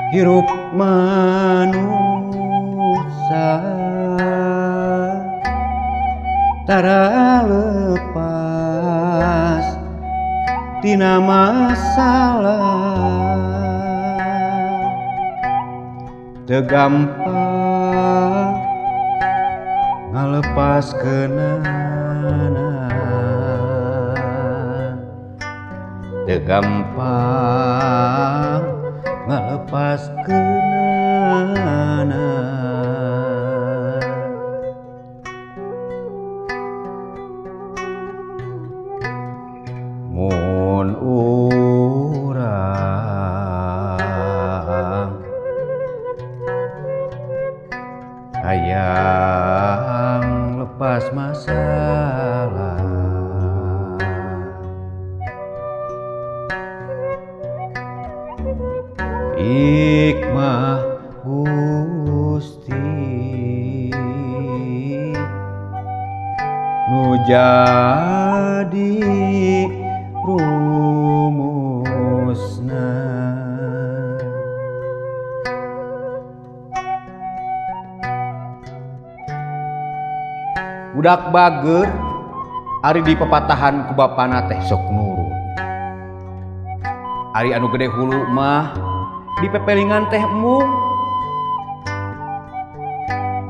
Hirup manusia tara lepas tina masalah, teu gampang ngalepaskeunana, teu gampang ngalepaskeunana. Mun urang hayang lepas masalah, hikmah Gusti nu jadi rumusna. Budak bager ari di papatahan ku bapana teh sok nurut. Ari anu gede hulu mah di pepelingan teh embung.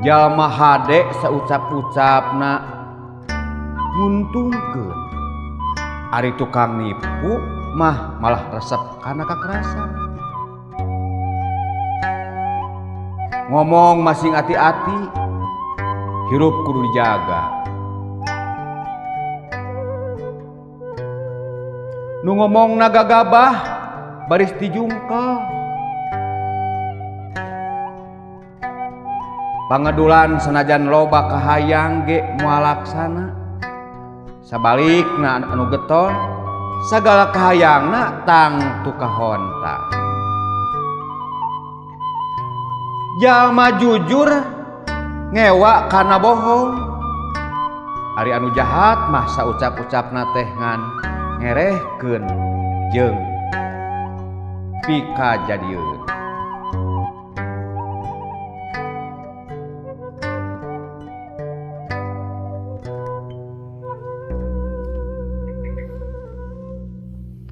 Jalma hade saucap-ucapna nguntungkeun. Ari tukang nipu mah malah resep kana kakerasan. Ngomong masing ati-ati, hirup kudu dijaga. Nu ngomong naga gabah baris dijungkel. Pangedulan sanajan loba kahayang ge moal laksana. Sabalikna anu getol sagala kahayangna tangtu kahonta. Jalma jujur ngewa kana bohong. Ari anu jahat mah saucap-ucapna teh ngan ngerehkeun jeung pikajadieun.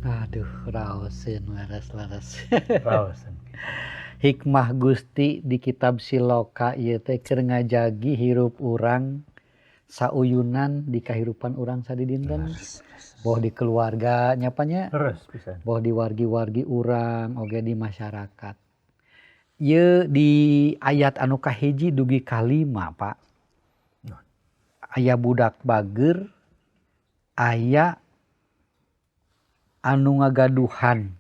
Aduh, raoseun leres-leres. Raoseun. Hikmah Gusti di kitab Siloka ieu teh keur ngajagi hirup urang sauyunan di kahirupan urang sadidinten. Boh di keluarga nya nya, Leres pisan. boh di wargi-wargi urang oge di masyarakat. Ieu di ayat anu kahiji dugi kalima, Pak. Aya budak bager, aya anu ngagaduhan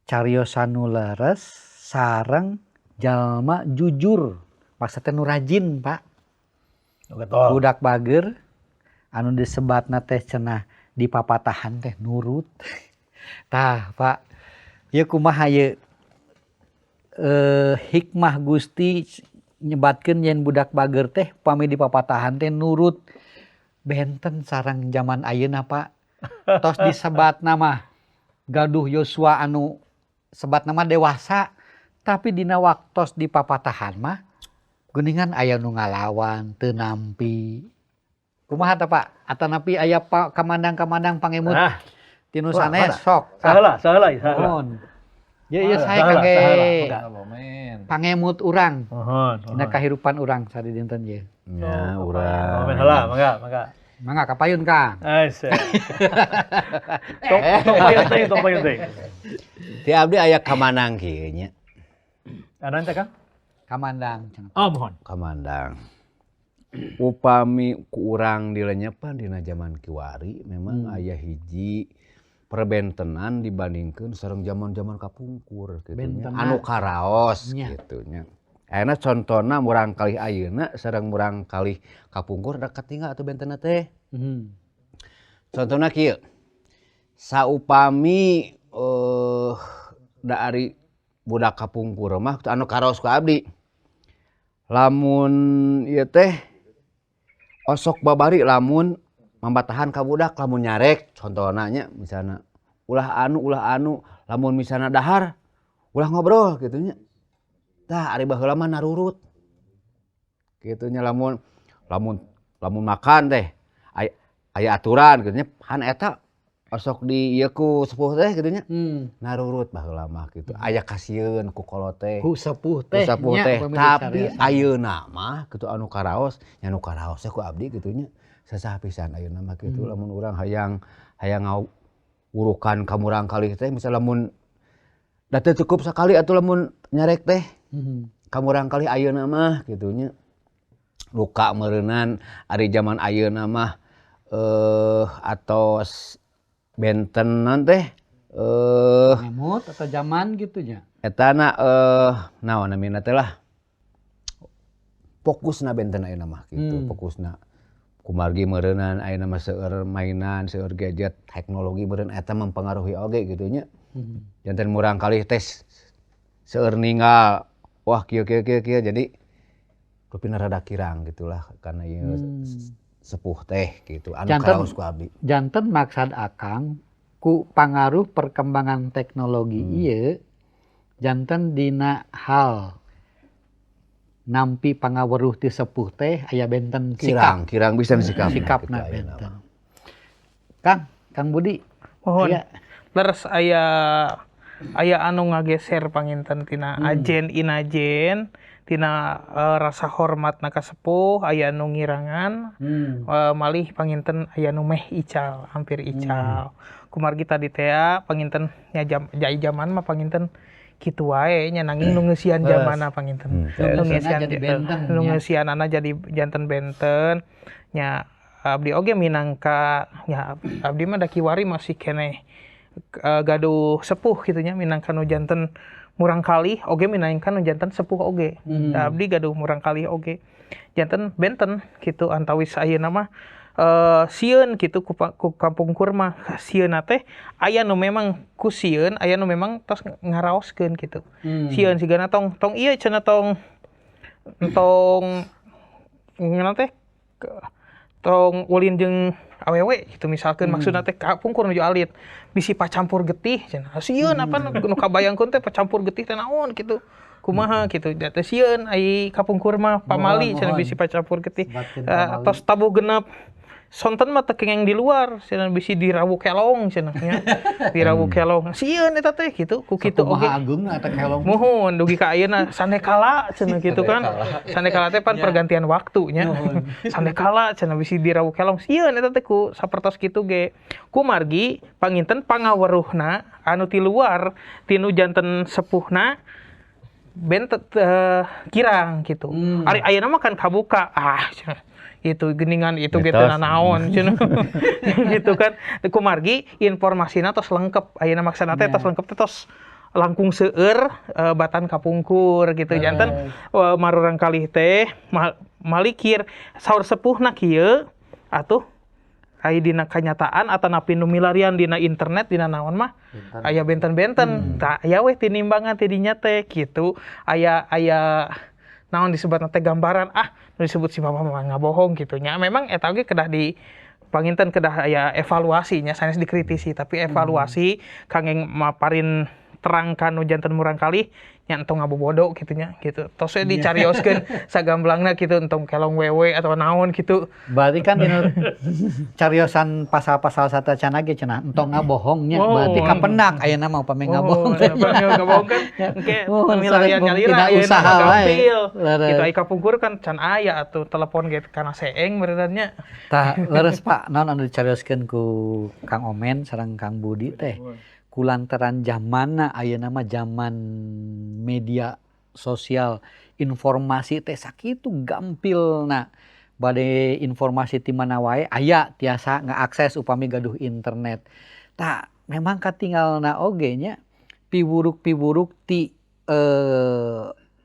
cariosan nu leres sareng jalma jujur, maksudnya nu rajin, Pak. Getol. Budak bager anu disebatna teh cenah di papatahan teh nurut. Tah, Pak, ieu kumaha ieu? Hikmah Gusti nyebatkeun yen budak bager teh pami di papatahan teh nurut. Benten sareng zaman ayeuna, Pak. Tos disebatna mah gaduh yuswa anu sebatna mah dewasa, tapi dina waktos di papatahan mah geuningan aya nu ngalawan teu nampi. Kumaha tah, Pak? Atanapi aya kamandang-kamandang pangemut tinu Wah, sanes mana? sok. Saheula, saheula, saheula. Mohon. Ye ieu sae Saheula, kangge saheula, mangga. pangemut urang Mohon, dina mohon. kahirupan urang sadidinten ieu. Nya urang. Momen heula, mangga, mangga. Mangga kapayun, Kang. Ais. Tong tong payun teuing, tong payun teuing. Ti abdi aya kamanang kieu nya. Anan teh, Kang? Kamandang cenah. Oh, mohon. Kamandang. Upami ku urang dilenyepan dina zaman kiwari memang aya hiji perbentenan dibandingkeun sareng zaman-zaman kapungkur kitu nya. Bentena. Anu karaos Nya. kitu nya. Ayeuna contona murang kalih ayeuna sareng murang kalih kapungkur da katinggal atuh bentena teh. Contona kieu. Saupami da ari budak kapungkur mah anu karaos ku abdi. Lamun ieu teh osok babari lamun mambatahan ka budak lamun nyarek contona nya misalna ulah anu lamun misalna dahar Ulah ngobrol kitu nya. Tah ari baheula mah narurut. Kitu nya lamun lamun lamun makan teh aya aturan kitu nya, pan eta osok di ieu ku sepuh teh kitu nya. Narurut baheula mah kitu. Aya kasieun ku kolot teh. Ku sepuh Ku teh sepuh nya teh. upami Tapi dicariosan. Ayeuna mah kitu anu karaos nya, nu karaos teh ku abdi kitu nya sesah pisan ayeuna mah kitu. Lamun urang hayang hayang ngawurukan ka murangkalih teh, misal lamun da teu cukup sakali atuh lamun nyarek teh ka murangkalih ayeuna mah kitu nya. Luka meureunan ari jaman ayeuna mah atos benten naon teh Ngemut atau zaman gitu nya. Etana naon namina teh lah, fokusna benten ayeuna mah kitu. Fokusna kumargi meureunan ayeuna mah seueur mainan, seueur gadget, teknologi meureun eta mempengaruhi oge kitu nya. Janten murangkalih teh seueur ninggal, wah, kieu kieu kieu kieu, jadi rupina rada kirang gitulah karena ieu sepuh teh gitu anu karaos ku abdi. Janten maksad Akang ku pangaruh perkembangan teknologi ieu janten dina hal nampi pangaweruh ti sepuh teh aya benten sikap. Kirang, kirang bisa sikapna Sikapna kitu ayeuna benten. mah. Kang, Kang Budi. Mohon. Aya. Leres, aya aya anu ngageser panginten tina ajen inajen tina rasa hormat ka sepuh, aya anu ngirangan, malih panginten aya nu meh ical, hampir ical. Kumargi tadi tea panginten nya jam jai jaman mah panginten kitu wae nya, nanging nu ngeusian jamanna panginten. Nu Nu ngeusian jadi benten nu nya. Ngeusianana jadi janten benten nya. Abdi oge minangka nya, abdi mah da kiwari masih keneh gaduh sepuh kitu nya, minangka nu janten murangkalih oge, minangka nu janten sepuh oge. Da abdi gaduh murangkalih oge. Janten benten kitu antawis ayeuna mah sieun kitu ku kapungkur mah sieunna teh aya nu memang ku sieun, aya nu memang tos ngaraoskeun kitu. Sieun sigana tong tong ieu cenah, tong tong ngeunah teh tong ulin jeung awewe gitu misalkeun. Maksudna teh kapungkur nuju alit bisi pacampur getih cenah, sieun apa nu kabayangkeun teh pacampur getih teh naon kitu, kumaha kitu, da teh sieun ai kapungkur mah pamali cenah bisi pacampur getih. Sebatkeun pamali. Tos tabuh genep sonten mah teu kengeng di luar cenah, bisi dirawu kelong cenah nya, dirawu kelong, sieun eta teh kitu ku kitu oge. Sakumaha ageungna eta kelong. Muhun, dugi ka ayeuna sandekala cenah gitu kan. Sandekala teh pan pergantian waktu nya. Sandekala cenah bisi dirawu kelong, sieun eta teh ku sapertos kitu ge. Kumargi panginten pangaweruhna anu ti luar tinu janten sepuhna benten kirang gitu. Ari ayeuna mah kan kabuka, ah cenah itu geningan itu gitu Mitos. Naon cenah gitu kan. Kumargi informasina tos lengkap ayeuna, maksana teh tos lengkap teh tos langkung seueur batan kapungkur gitu. Janten marurangkalih teh malikir saur sepuhna kieu atuh aya dina kanyataan atanapi nu milarian dina internet, dina naon mah aya benten-benten. Tah, aya weh tinimbangan ti dinya teh kitu, aya aya naon disebutna teh gambaran, ah, nu disebut si mama mah ngabohong kitu nya. Memang eta oge kedah di panginten kedah aya evaluasi nya, sanes dikritisi tapi evaluasi kangeng maparin terang ka nu janten murangkalih nya, entong ngabobodo kitu nya gitu, tos we dicarioskeun sagamblangna kitu, entong kelong wewe atau naon gitu. Berarti kan dina cariosan pasal-pasal sateuacan ge cenah entong ngabohong nya. Oh. Berarti kapendak ayeuna mah upami ngabohong Oh, teh. upami ngabohong kan engke Oh, milarian sanes nyalira tina ayeuna usaha mah wae. gampil. Leres. Gitu, ai kapungkur kan can aya atuh telepon ge kana seeng meureun nya. Tah, leres Pak, naon anu dicarioskeun ku Kang Omen sareng Kang Budi teh kulantaran zamanna ayeuna mah zaman media sosial, informasi teh sakitu gampilna, bade informasi ti mana wae aya, tiasa ngaakses upami gaduh internet. Tah, memang katinggalna oge nya piwuruk-piwuruk ti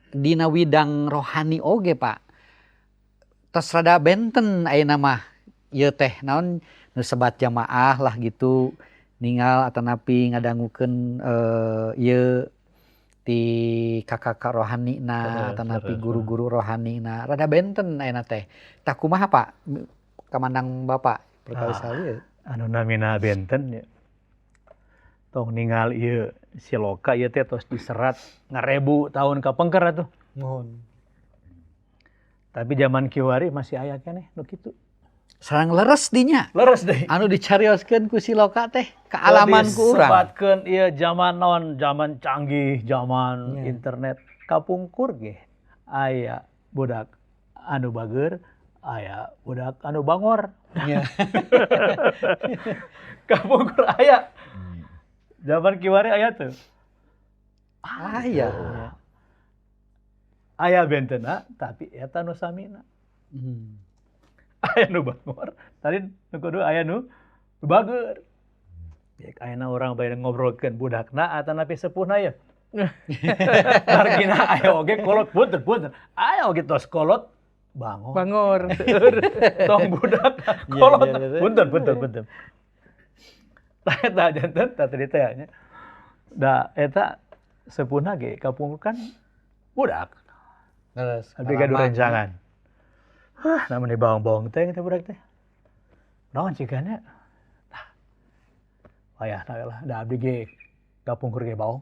dina widang rohani oge, Pak. Tos rada benten ayeuna mah ieu teh naon nu sebat jamaah lah gitu, ningal atanapi ngadangukeun ieu ti kakak rohanina atanapi guru-guru rohanina rada benten ayeuna teh. Tah, kumaha Pak kamandang Bapak perkawis Ah. hal ieu? Anu namina benten ya. Tong ningal ieu siloka ieu teh tos diserat ngarebu tahun kapengker atuh. Muhun. Tapi zaman kiwari masih aya keneh nu kitu. Sareng leres dinya. Leres deui. Anu dicarioskeun ku siloka teh kaalaman ku urang. Disebatkeun ieu zaman naon, zaman canggih, zaman internet. Kapungkur ge aya budak anu bager, aya budak anu bangor. Nya. Kapungkur aya. Zaman kiwari aya teu? Aya. Aya bentena tapi eta nu samina. Aya nu bangor, tadi nu kudu aya nu bager. Yek ayeuna urang bade ngobrolkeun budakna atanapi sepuhna ye. Margina aya oge kolot punten-punten. Aya oge tos kolot bangor. Bangor. Tong budak kolot punten punten punten. Tah eta janten tah tadi teh nya. Da eta sepuhna ge kapungkur kan budak. Leres. Abdi gaduh rencangan. Hah, namun dibawang-bawang teh teh budak teh. Naon cigana? Tah. Wayahna we lah, da abdi ge kapungkur ge baong.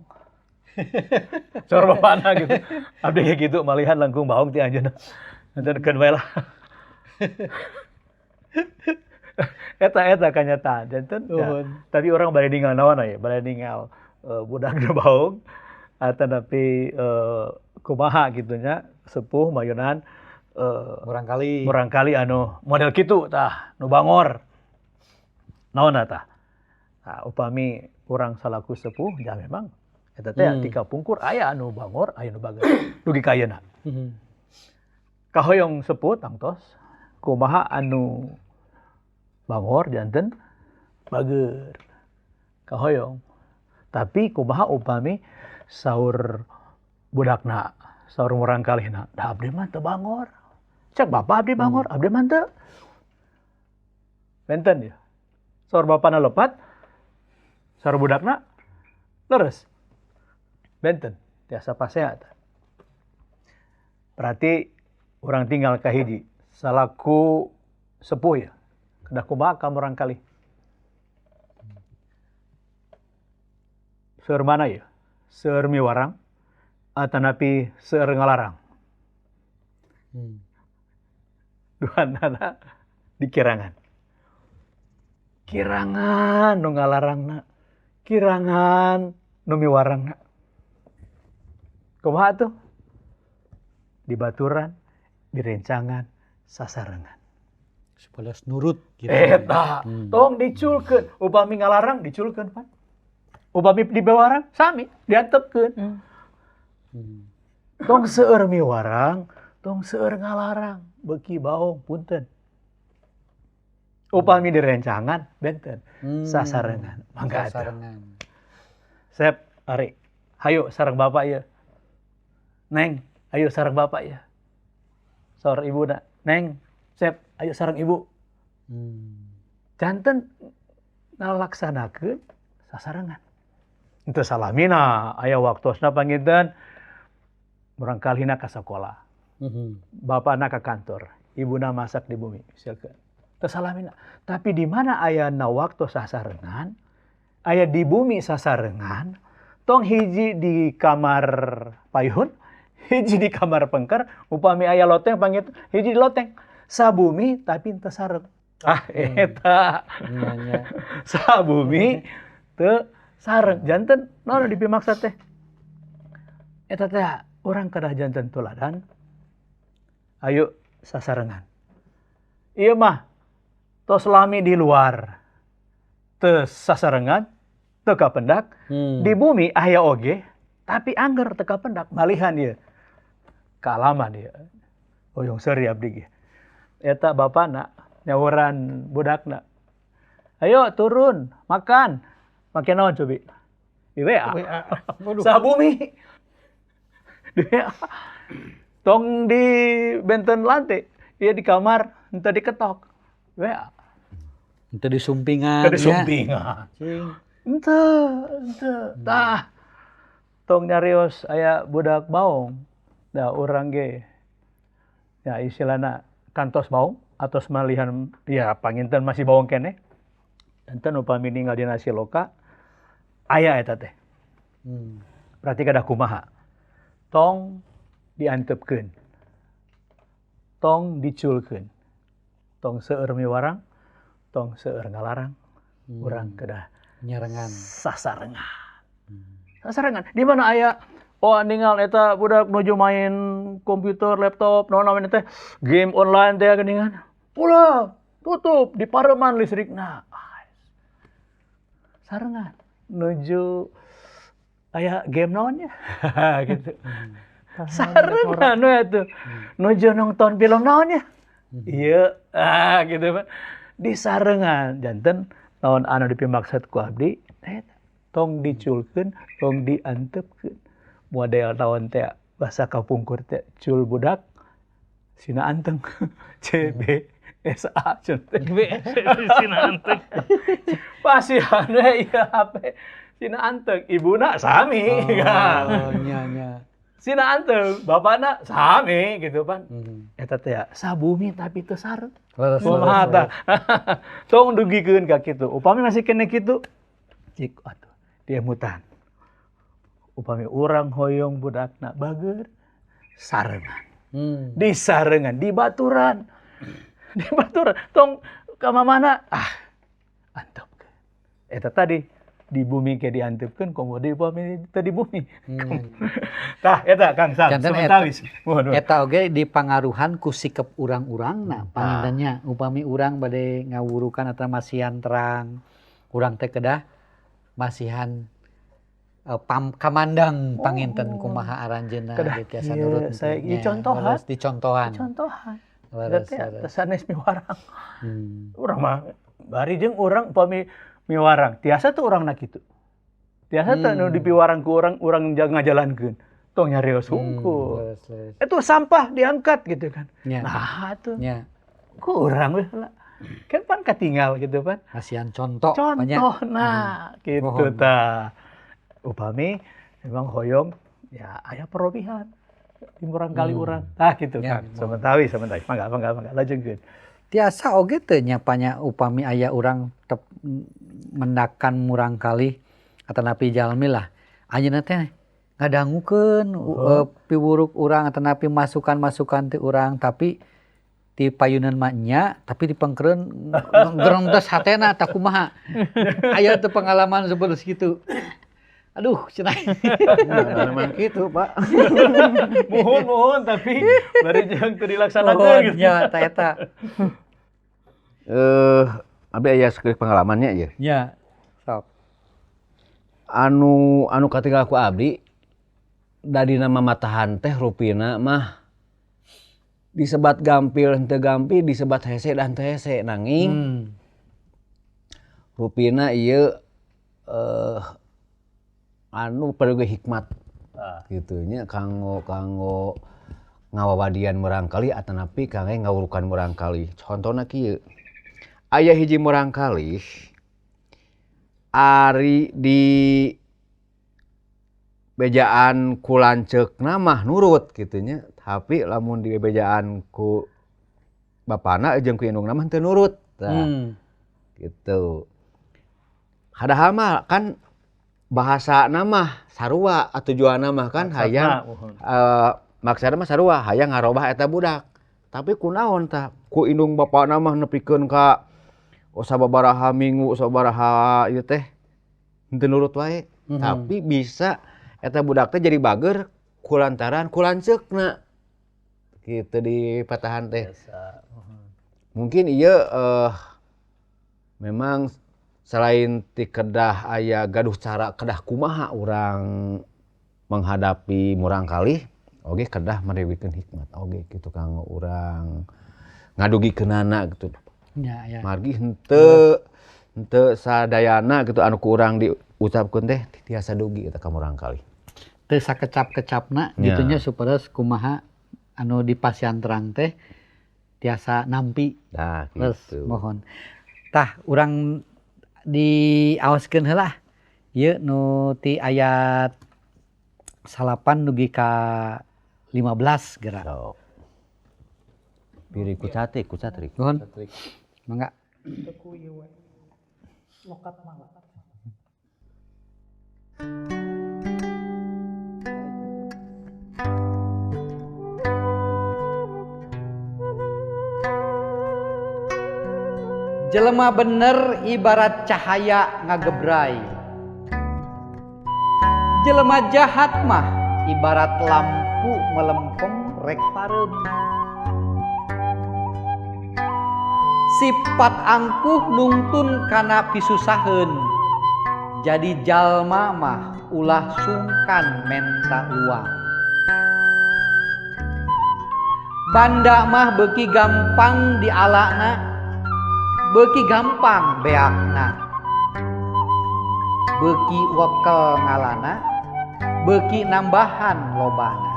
Saur bapana gitu. Abdi ge kitu malihan langkung baong ti anjeunna. Jantenkeun we lah. Eta kanyataan janten. Ya. Tapi orang bade ninggal naon aya, bade ninggal budak nu baong atanapi kumaha kitu nya, sepuh mayunan murangkali anu model kitu tah nu bangor. Naonna tah? Nah, upami urang salaku sepuh ja memang eta teh ti kapungkur aya anu bangor, aya nu bager. Dugi ka ayeuna. Kahoyong sepuh tangtos kumaha anu bangor janten bager. Kahoyong. Tapi kumaha upami saur budakna, saur murangkalihna, da abdi mah teu bangor. Cek bapak abdi bangor, abdi mah teu. Benten ya. Saur bapana lepat, saur budakna leres. Benten, tiasa pasea tah. Berarti urang tinggal kahiji salaku sepuh ya. Kedah kumaha ka murangkalih. Seueur mana ya? Seueur miwarang atanapi seueur ngalarang. Duanana dikirangan. Kirangan nu ngalarangna, kirangan nu miwarangna. Kumaha tuh? Dibaturan, direncangan, sasarengan. Supaya nurut gitu. Eta, tong diculkeun, upami ngalarang diculkeun pan. Upami dibewarang sami diantepkeun. Tong seueur miwarang, tong seueur ngalarang, beuki baong punten. Upami direncangan benten, sasarengan. Mangga atuh. Sep, ari. Hayu sareng bapak ieu. Neng, ayo sareng bapak ya. Saur ibuna, Neng, Sep, ayo sareng ibu. Janten ngalaksanakeun sasarengan. Henteu salamina, aya waktosna panginten murangkalihna ka sakola. Bapana ka kantor, ibuna masak di bumi, misalkan. Teu salamina. Tapi di mana ayana waktu sasarengan, aya di bumi sasarengan, tong hiji di kamar payun, hiji di kamar pengker, upami aya loteng panginten hiji di loteng. Sabumi tapi teu sareng. Ah eta. Sabumi teu sareng. Janten naon dipimaksa teh? Eta teh urang kedah janten tuladan. Ayo sasarengan. Ieu mah tos lami di luar. Teu sasarengan, teu kapendak. Di bumi aya oge, tapi angger teu kapendak malihan ieu. Kaalaman ieu. Hoyong seuri abdi ge. Eta bapana nyawuran budakna. Ayo turun, makan. Makan naon cobi? Di WA. Sabumi. Di WA. Tong di benten lantai, dia di kamar, henteu diketok. WA. Henteu disumpingan. Henteu disumpingan. Henteu. Tah. Tong nyarios aya budak baong. Da urang ge. Ya istilahna kantos baong atos malihan ya panginten masih baong keneh. Enten upami ninggal dina siloka Aya eta teh. Berarti kedah kumaha? Tong diantepkeun. Tong diculkeun. Tong seueur miwarang, tong seueur ngalarang. Urang kedah nyarengan. Sasarengan. Sasarengan. Di mana aya oh ningal eta budak nuju main komputer, laptop, naon namanya teh, game online teh geuningan. Ulah, tutup di pareman listrikna. Sarengan nuju aya game naonnya gitu. Sarengan we atuh. Nuju nonton film naonnya. Ieu ah gitu Pak. Disarengan janten naon anu dipimaksud ku abdi eta tong diculkeun, tong diantepkeun. Model naon teh bahasa kapungkur teh cul budak sina anteng. C B S A teh. B S sina anteng. Pasihan we ieu HP sina anteng, ibuna sami. Oh, nya nya. Sina anteng, bapana sami gitu pan. Eta teh sabumi tapi teu sareng. Kumaha tah? Tong dugikeun ka kitu. Upami masih kene kitu, cik atuh diemutan. Upami urang hoyong budakna bager sarengan. Disarengan, dibaturan. Dibaturan tong ka mamana ah antepkeun. Eta tadi di bumi ke diantepkeun komo deui upami teu di bumi. Tah eta Kang Sam samentawis. Eta oge dipangaruhan ku sikep urang-urangna pangintennya. Upami urang bade ngawurukan atawa masihan terang, urang teh kedah masihan kamandang panginten kumaha aranjeunna tiasa nurut. Saya dicontohan, dicontohan. Dicontohan. Leres, sanes miwarang. Urang mah bari jeung urang upami miwarang, tiasa tuh urangna kitu. Tiasa teh nu dipiwarang ku urang, urang ngajalankeun. Tong nyarios hungkul. Itu sampah diangkat gitu kan. Ya. Nah tuh. Ya. Ku urang we lah. Kan pan katinggal gitu pan. Kasihan contoh. Contoh nah gitu tah. Upami memang hoyong ya aya perobihan di murang kali urang. Tah gitu ya, kan. Samentawi samentawi. Mangga mangga mangga lajengkeun. Tiasa oge teu nya panya upami aya urang tep mendakan murang kali atanapi jalmi lah. Anjeunna teh ngadangukeun piwuruk urang atanapi masukan-masukan ti urang tapi ti payunan mah nya tapi dipengkereun gerentes hatena tah kumaha. Aya teu pengalaman seperti kitu. Aduh, cenah. Memang gitu, Pak. Muhun-muhun tapi bari jeung teu dilaksanakeun gitu. Nya ta eta. Abi aya sakedik pengalamannya ieu. Nya. Sok. Anu katinggal ku abdi dadina mamatahan teh rupina mah disebat gampil henteu gampil, disebat hese dan teu hese nanging. Rupina ieu anu perlu hikmat gitu nya kanggo ngawawadian murangkali atanapi kangge ngawurukan murangkali. Contona kieu. Aya hiji murangkali ari di bejaan ku lanceukna mah nurut kitu nya, tapi lamun di bejaan ku bapana jeung ku indungna mah teu nurut. Tah. Gitu. Padahal mah kan bahasa nama sarua atau tujuan mah kan hayang maksudna mah sarua hayang ngarobah eta budak tapi kunaon tah ku indung bapana mah nepikeun ka sababaraha minggu sababaraha ieu teh henteu nurut wae. Tapi bisa eta budak teh jadi bager kulantaran kulanceukna kitu di patahan teh. Mungkin ieu memang selain ti kedah aya gaduh cara kedah kumaha urang menghadapi murangkalih oge kedah merewikeun hikmat oge kitu kanggo urang ngadugikeunana gitu. Ya, ya. Margi henteu sadayana gitu anu ku urang diucapkeun teh tiasa dugi eta ka murangkalih. Teu sakecap-kecapna kitu nya supaya kumaha anu dipasihan terang teh tiasa nampi. Nah, gitu. Mohon. Tah urang diawaskeun heula ieu nu ti ayat 8 dugi ka 15 geura. So. Pilih ku catrik, ku catrik. Nuhun. Mangga. Lokat mah. Jelema bener ibarat cahaya ngagebrai. Jelema jahat mah ibarat lampu melempem rek pareum. Sifat angkuh nungtun kana pisusaheun. Jadi jalma mah ulah sungkan menta uang. Banda mah beuki gampang dialana, beuki gampang beakna. Beuki wekel ngalana, beuki nambahan lobana.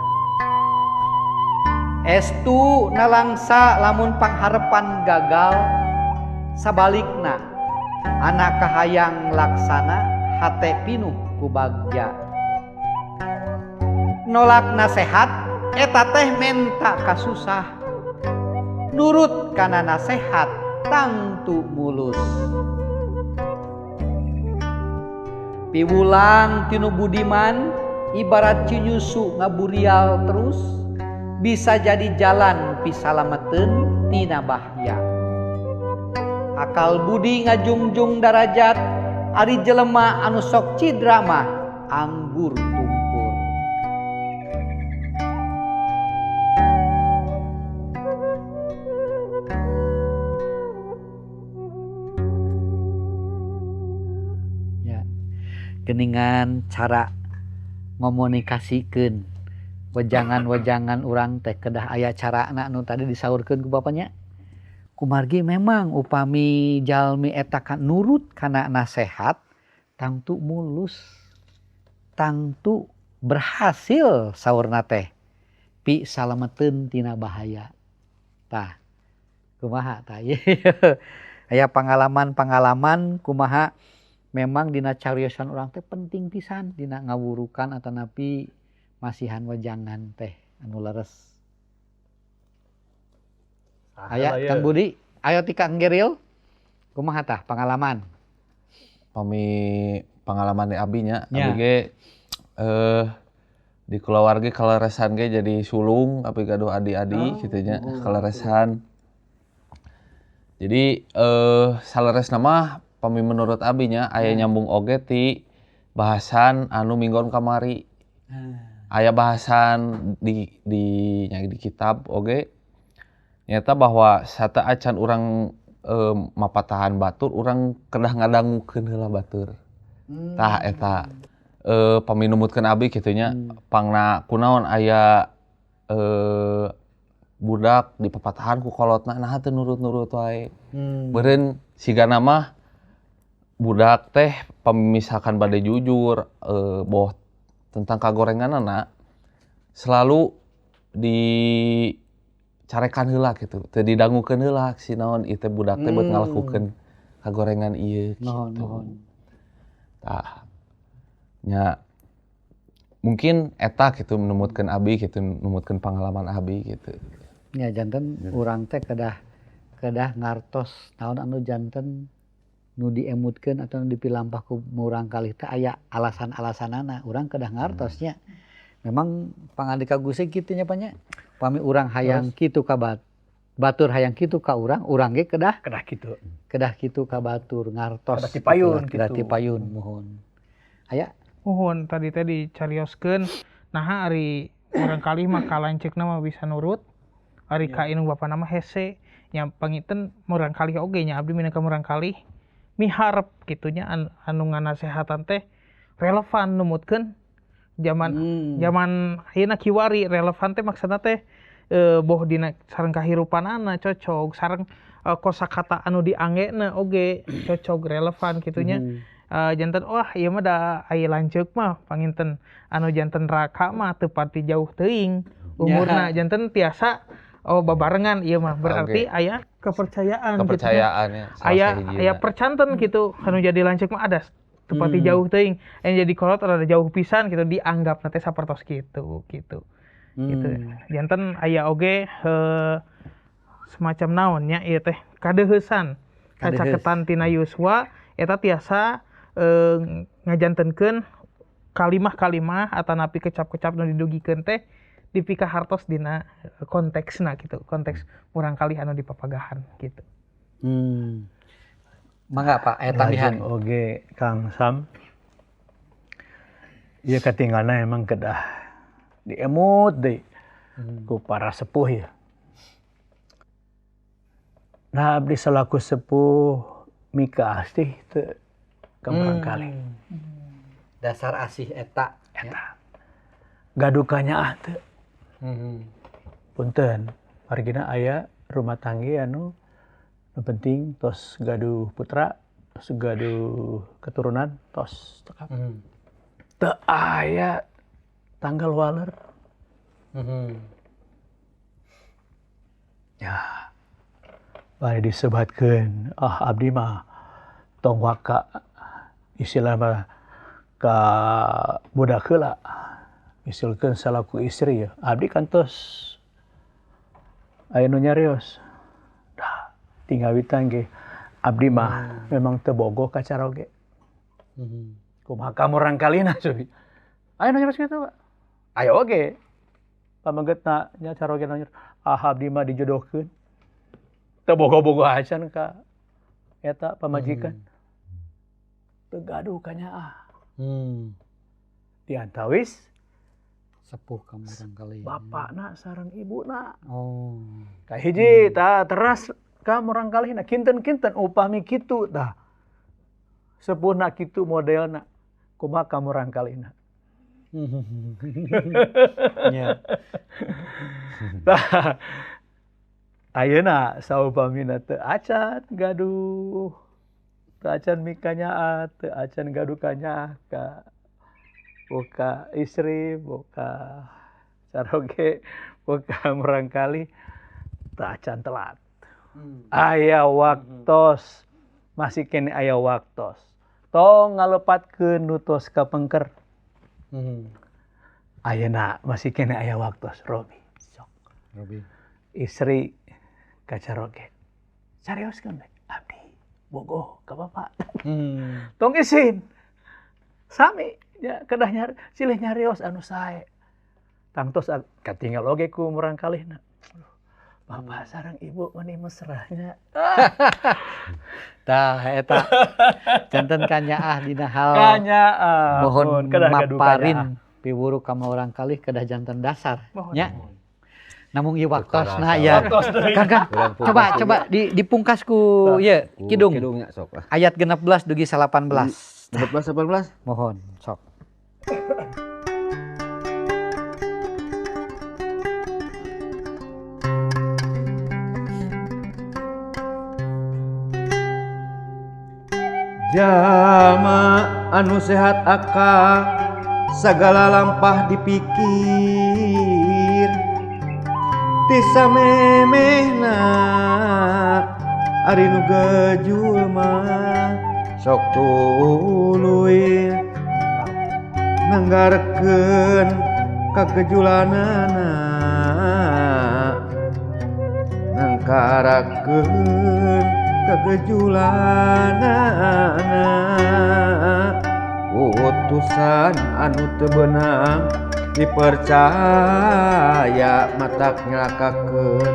Estu nalangsa lamun pangharepan gagal, sabalikna anak kahayang laksana hate pinuh ku bagja. Nolak nasehat eta teh menta kasusah, nurut kana nasehat tangtu mulus. Piwulang tinu budiman ibarat cinyusu ngaburial terus, bisa jadi jalan pisalameteun tina bahya. Akal budi ngajungjung darajat, ari jelema anu sok cidra mah anggur tumpur. Ya, geningan cara ngomunikasikeun wejangan-wejangan urang teh kedah aya carana nu tadi disaurkeun ku bapanya. Kumargi memang upami jalmi eta nurut kana nasehat tangtu mulus, tangtu berhasil saurna teh pi salameteun tina bahaya. Tah kumaha tah? Aya pangalaman-pangalaman kumaha memang dina cariosan urang teh penting pisan dina ngawurukan atanapi masihan wejangan teh anu leres. Aya Kang Budi, ayo ti Kang Geril. Kumaha tah pangalaman? Pami pangalaman di abi nya, abi ge di kulawargi kaleresan ge jadi sulung, abi gaduh adi-adi kitu nya, kaleresan. Jadi saleresna mah pami menurut abi nya aya nyambung oge ti bahasan anu minggon kamari. Aya bahasan di kitab oge nyata bahwa sata acan urang mapatahan batur urang kedah ngadangukeun heula batur. Tah eta paminumutkeun abi kitu nya pangna kunaon aya budak dipapatahan ku kolotna naha teu nurut-nurut wae. Beureun sigana mah budak teh pamisalkan bade jujur boh tentang kagorenganana selalu dicarekan heula gitu, teu didangukeun heula si naon ieu teh budak teh buat ngalakukeun kagorengan ieu gitu. Tah nya mungkin eta gitu numutkeun abi gitu, numutkeun pangalaman abi gitu. Nya janten urang teh kedah ngartos naon anu janten nu diemutkeun atau nu dipilampah ku murang kalih teh aya alasan-alasanana urang kedah ngartos nya. Memang pangandika Gusti kitu nya panya. Pami urang hayang kitu ka batur hayang kitu ka urang, urang ge kedah kitu. Kedah kitu ka batur ngartos. Kedah tipayun kitu. Kedah tipayun muhun. Aya muhun tadi teh dicarioskeun naha ari urang kalih mah ka lanceukna mah bisa nurut, ari ka indung bapana mah hese. Nya pangiten murang kalih oge nya abdi minangka murang kalih miharep kitunya anu nganasehatan teh relevan numutkeun zaman zaman ayeuna kiwari relevan teh maksudna teh boh dina sareng kahirupanana cocok sareng kosakata anu dianggena oge cocok relevan kitunya. Janten wah ieu mah da aya lanceuk mah panginten anu janten raka mah teu pati jauh teuing umurna janten tiasa oh babarengan ieu mah berarti aya kepercayaan kepercayaan gitu. Aya percanten gitu anu jadi lanceuk mah ada teu pati jauh teuing anu jadi kolot rada jauh pisan gitu dianggap teh sapertos kitu gitu. Gitu. Janten aya oge semacam naon nya ieu teh kadeuheusan kacaketan tina yuswa eta tiasa ngajantenkeun Kalimah-kalimah atanapi kecap-kecap nu didugikeun teh dipikahartos dina konteksna gitu, konteks murangkalih anu dipapagahan gitu. Mangga Pak, aya tambihan. Lajeng oge Kang Sam. Ieu katinggalna emang kedah diemut deui ku para sepuh ya. Nah, abdi salaku sepuh mika asih teu ka murangkalih. Dasar asih eta. Eta. Gaduh kanyaah teu. Punten, margina aya rumah tangga anu nu penting tos gaduh putra, tos gaduh keturunan, tos cekap. Teu aya tanggal waler. Ya. Bari disebatkeun, ah abdi mah tong waka istilah mah ka budak heula. Misalkan salaku istri ya, abdi kantos aya nu nyarios. Dah tinggawitan ge abdi mah memang teu bogoh ka caroge. Kumaha ka murangkalihna cuy. Aya nu nyarios kitu, Pak. Aya oge. Pamenggetna nya caroge nu nyarios, ah abdi mah dijodohkeun. Teu bogoh-bogoh acan ka eta pamajikan. Teu gaduh kanyaah. Diantawis sepuh ka murangkalih. Bapakna sareng ibuna. Oh. Kahiji tah teras ka murangkalihna kinten-kinten upami kitu tah. Sepuhna kitu modelna kumaha ka murangkalihna. Nya. Tah ayeuna saupamina teu acan gaduh. Teu acan mikanyaah, teu acan gaduh kanyaah ka boka istri, boka caroge, boka murangkalih, teu acan telat. Aya waktos, masih keneh aya waktos. Tong ngalepatkeun nu tos kapengker. Ayeuna masih keneh aya waktos, Robi. Sok. Robi. Istri ka caroge. Sarioskeun we, abdi bogoh ka bapak. Tong isin. Sami ya kedah nyari silih nyarios anu sae. Tangtos katinggal oge ku murangkalihna. Bapak sareng ibu meni mesrahnya. Tah eta. Janten kanyaah dina hal kanyaah. Mohon kedah gaduh maparin kanyaah. Piwuru ka murangkalih kedah janten dasar Mohon. Nya. Namung ieu waktosna ya. Waktos deui. Kang Kang, Kurang coba pungkas coba dipungkas ku ieu Ku kidung. Kidungnya sok lah. Ayat 16 dugi 18. 16 18. Mohon sok. Jama anu sehat akal sagala lampah dipikir ti samemehna ari nu gejul mah sok tuluy nanggarkeun kagejulanana nangkarakeun kagejulanana utusan anu teu beunang dipercaya matak nyelakakeun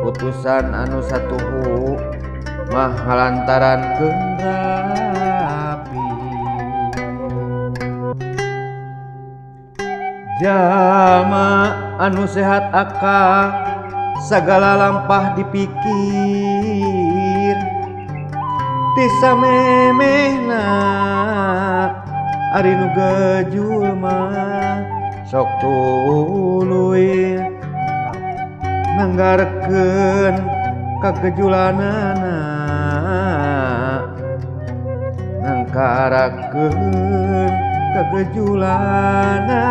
utusan anu satuhu mah ngalantaran rapi. Jama anu sehat akal sagala lampah dipikir ti samemehna ari nu gejul mah sok tuluy nanggarkeun kagejulanana nangkarakeun kagejulanana.